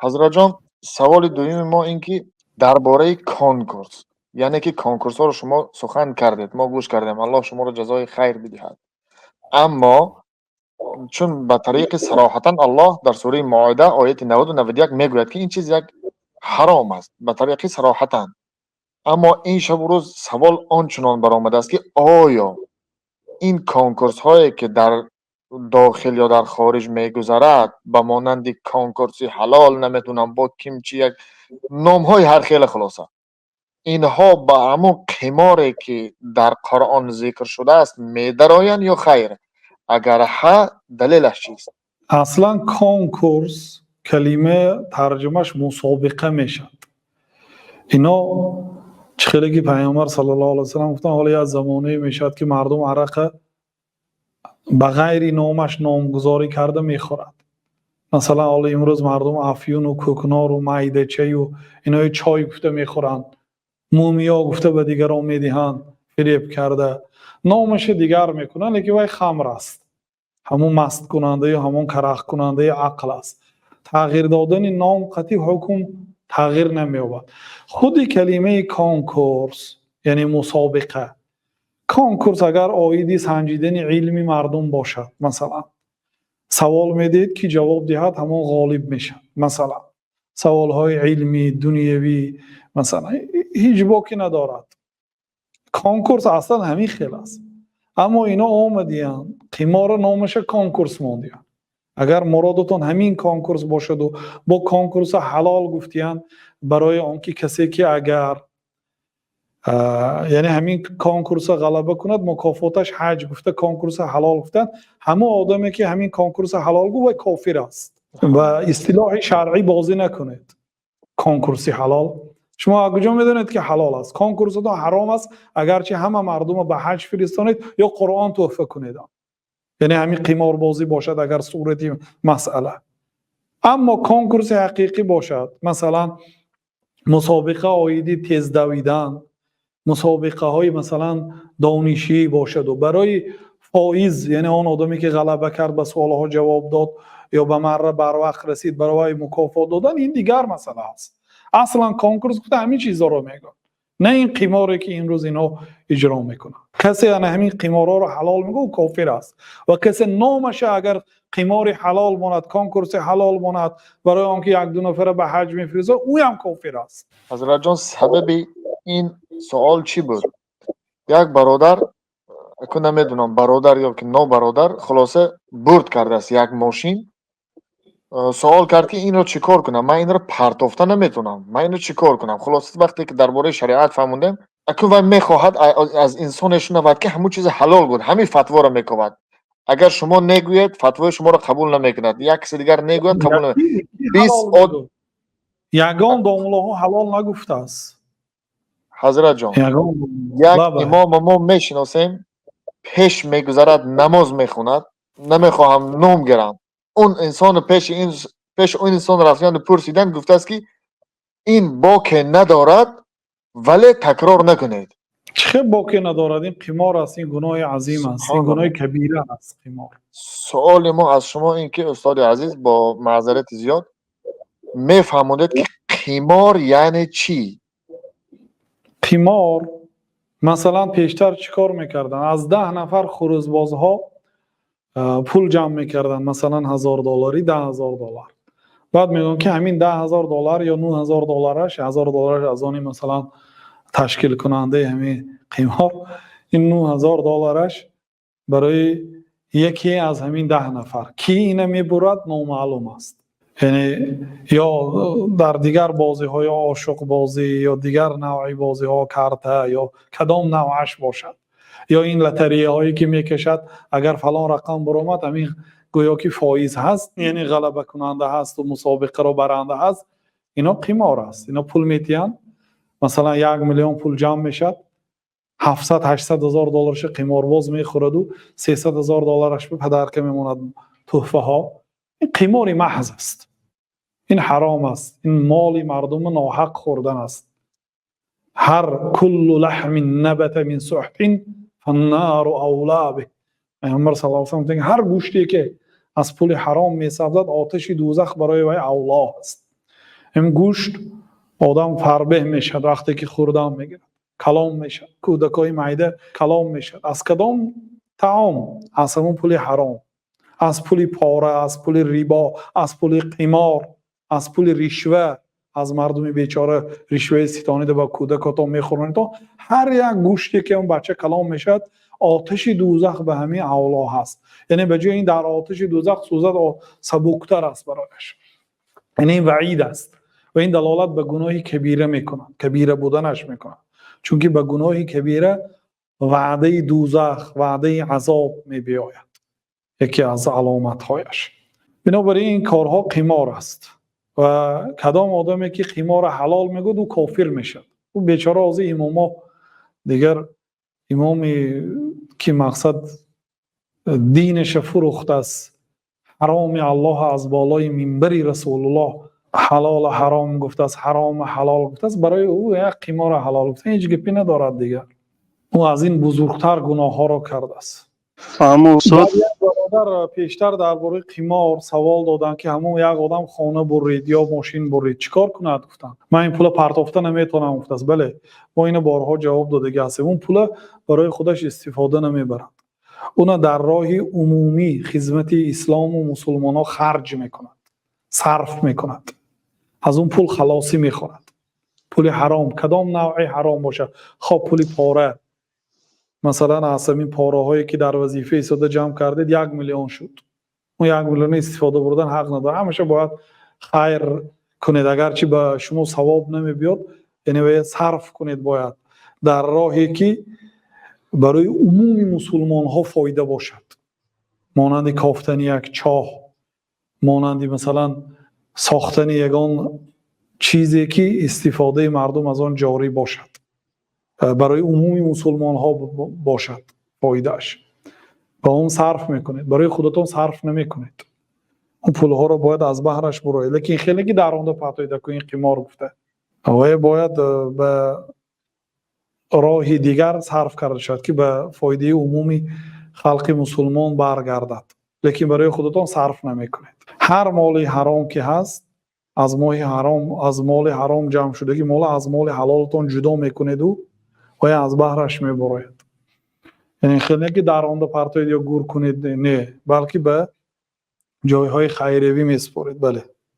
Ҳазратҷон, саволи дуюми мо ин ки дар бораи конкурс, яъне ки конкурсҳоро шумо сухан кардед, мо гӯш кардем, Аллоҳ шуморо ҷазои хайр бидиҳад. Аммо чун ба тариқи сароҳатан Аллоҳ дар сураи Моида, ояти 90-91 мегӯяд, ки ин чиз як ҳаром аст ба тариқи сароҳатан, аммо ин шабу рӯз савол он чунон баромадааст, ки оё ин конкурсҳое, ки дар дохил ё дар хориҷ мегузарад, ба монанди конкурси ҳалол, наметавонам бо кимчи, як номҳои ҳар хела, хулоса, инҳо ба ҳамон қиморе, ки дар Қуръон зикр шудааст, медароянд ё хайр? Агар ҳа, далелаш чист? Аслан конкурс калима тарҷумаш мусобиқа мешавад. Ино чӣ хеле ки Пайғамбар саллаллоҳу алайҳи васаллам гуфтанд, ҳоло як замонае мешавад, ки мардум арақа ба ғайри номаш номгузорӣ карда мехӯрад. Масалан, ҳоло имрӯз мардум афюну кӯкнору майдачаю инои чой гуфта мехӯранд, мумиё гуфта ба дигарон медиҳанд, фиреб карда номаша дигар мекунанд, лекин вай хамр аст, ҳамон масткунандаю ҳамон карахкунандаи ақл аст. Тағйир додани ном қатъи ҳукм тағйир намеёбад. Худи калимаи конкурс, яъне мусобиқа. Конкурс агар оиди санҷидани илми мардум бошад, масалан, савол медиҳед, ки ҷавоб диҳад, ҳамон ғолиб мешавад. Масалан, саволҳои илмӣ, дунявӣ, масалан, ҳеҷ боке надорад. Конкурс аслан ҳамин хел аст. Аммо ино омадиянд, қиморро номаша конкурс мондиянд. Агар муродатон ҳамин конкурс бошаду бо конкурса ҳалол гуфтиянд, барои он ки касе ки агар, яъне, ҳамин конкурса ғалаба кунад, мукофоташ ҳаҷ гуфта, конкурса ҳалол гуфтанд, ҳамон одаме ки ҳамин конкурса ҳалол гуфт, вай кофир аст. Ба истилоҳи шаръӣ бозӣ накунед. Конкурси ҳалол, шумо аз куҷо медонед, ки ҳалол аст? Конкурсатон ҳаром аст, агарчи ҳама мардумро ба ҳаҷ фиристонед ё Қуръон тӯҳфа кунед. Яъне ҳамин қиморбозӣ бошад агар сурати масъала. Аммо конкурси ҳақиқӣ бошад, масалан, мусобиқа оиди тездавидан, мусобиқаҳои, масалан, донишӣ бошаду барои фоиз, яъне он одаме ки ғалаба кард, ба суолҳо ҷавоб дод ё ба марра барвақт расид, барои мукофот додан, ин дигар масъала аст. Аслан конкурс гуфта ҳамин чизҳоро мегӯяд, на ин қиморе, ки имрӯз инҳо иҷро мекунанд. Касе ана ҳамин қиморҳоро ҳалол мегӯ, кофир аст. Ва касе номаша агар қимори ҳалол монад, конкурси ҳалол монад, барои он ки як ду нафара ба ҳаҷ мефиристад, ӯям кофир аст. Ҳазратҷон, сабаби ин суол чӣ буд? Як бародар, ку намедонам, бародар ё ки нобародар, хулоса, бурд кардааст як мошин. Суол кард, ки инро чӣ кор кунам, ман инро партофта наметавонам, ман инро чӣ кор кунам? Хулоса, вақте ки дар бораи шариат фаҳмондем, акун вай мехоҳад аз инсоне шунавад, ки ҳамун чизи ҳалол буд, ҳамин фатворо мекобад. Агар шумо негӯед, фатвои шуморо қабул намекунад, як каси дигар негӯяд, қабул. Ягон домуллоҳо ҳалол нагуфтааст. Ҳазратҷон, як имомо мо мешиносем, пеш мегузарад, намоз мехонад, намехоҳам ном гирам. Он инсону пеши ин, пеши он инсон рафтанду пурсиданд, гуфтааст, ки ин боке надорад, вале такрор накунед. Чӣ хел боке надорад? Ин қимор аст, ин гуноҳи азим аст, ин гуноҳи кабира аст, қимор. Суоли мо аз шумо ин ки, устоди азиз, бо маъзарати зиёд, мефаҳмонед, ки қимор яъне чӣ? Қимор, масалан, пештар чӣ кор мекарданд? Аз 10 нафар хурӯзбозҳо пул ҷамъ мекарданд, масалан, 1000 долларӣ, 10 000 доллар. Баъд мегӯянд, ки ҳамин 10 000 доллар ё 9000 доллараш, 1000 доллараш аз они, масалан, ташкилкунандаи ҳамин қимор, ин 9000 доллараш барои яке аз ҳамин 10 нафар. Ки ина мебурад, номаълум аст. Яъне ё дар дигар бозиҳо, ё ошуқбозӣ, ё дигар навъи бозиҳо, карта ё кадом навъаш бошад, ё ин лотереяҳое ки мекашад, агар фалон рақам баромад, ҳамин гӯё ки фоиз ҳаст, яъне ғалабакунанда ҳасту мусобиқаро баранда ҳаст. Ино қимор аст. Ино пул метиҳанд, масалан, 1 миллион пул ҷамъ мешавад, 700-800 ҳазор долларша қиморбоз мехӯраду 300 000 доллараш ба падарка мемонад, тӯҳфаҳо. Ин қимори маҳз аст, ин ҳаром аст, ин моли мардуми ноҳақ хӯрдан аст. Ҳар كل لحم نبت من سحت فالنار أولى به. Пайғамбар саллаллоҳу алайҳи васаллам: ҳар гӯште ки аз пули ҳаром месабзад, оташи дӯзах барои вай авло аст. Ин гӯшт одам фарбеҳ мешавад, вақте ки хӯрдан мегирад, калон мешавад, кӯдакҳои майда калон мешавад. Аз кадом таом? Аз ҳамон пули ҳаром, аз пули пора, аз пули рибо, аз пули қимор, аз пули ришва, аз мардуми бечора ришваи ситонида ба кӯдакотон мехӯронед. Ҳар як гӯште ки он бача калон мешавад, оташи дӯзах ба ҳамин авло ҳаст. Яъне ба ҷои ин дар оташи дӯзах сӯзад, сабуктар аст барояш. Яъне ин ваъид аст ва ин далолат ба гуноҳи кабира мекунад, кабира буданаш мекунад, чунки ба гуноҳи кабира ваъдаи дӯзах, ваъдаи азоб мебиёяд, яке аз аломатҳояш. Бинобар ин корҳо қимор аст ва кадом одаме ки қиморро ҳалол мегӯяд, ӯ кофир мешавад. Ӯ бечора ҳозир имомо, дигар имоме ки мақсад динаша фурӯхтааст, ҳароми Аллоҳ аз болои минбари Расулуллоҳ ҳалолу ҳаром гуфтааст, ҳарому ҳалол гуфтааст, барои ӯ як қиморро ҳалол гуфта ҳеҷ гапе надорад дигар. Ӯ аз ин бузургтар гуноҳҳоро кардааст. Фаҳмо, устод. Як бародар пештар дар бораи қимор савол доданд, ки ҳамон як одам хона бурид ё мошин бурид, чӣ кор кунад, гуфтанд. Ман ин пула партофта наметавонам, гуфтааст. Бале, мо ина борҳо ҷавоб додагӣ ҳастем. Он пула барои худаш истифода намебарад, уна дар роҳи умумӣ хизмати ислому мусулмонҳо харҷ мекунад, сарф мекунад, аз он пул халосӣ мехоҳад. Пули ҳаром, кадом навъи ҳаром бошад, хоб пули пора, масалан, аз ҳамин пораҳое ки дар вазифа истода ҷамъ кардед, 1 миллион шуд, он 1 миллиона истифода бурдан ҳақ надорад. Ҳамеша бояд хайр кунед, агарчи ба шумо савоб намебиёд, яъне сарф кунед бояд дар роҳе ки барои умуми мусулмонҳо фоида бошад, монанди кофтани як чоҳ, монанди масалан сохтани ягон чизе ки истифодаи мардум аз он ҷорӣ бошад, барои умуми мусулмонҳо бошад фоидааш, ба он сарф мекунед, барои худатон сарф намекунед. Он пулҳоро бояд аз баҳраш буроед. Лекин хеле ки дар онда партоида ку, ин қимор гуфта, вай бояд ба роҳи дигар сарф карда шавад, ки ба фоидаи умуми халқи мусулмон баргардад, лекин барои худатон сарф намекунед. Ҳар моли ҳаром ки ҳаст, аз моҳи ҳаром, аз моли ҳаром ҷамъ шудагӣ мола аз моли ҳалолатон ҷудо мекунеду вай аз баҳраш мебарояд. Яъне хеле ки дар онда партоед ё гур кунед, не, балки ба ҷойҳои хайриявӣ месупоред. Бале.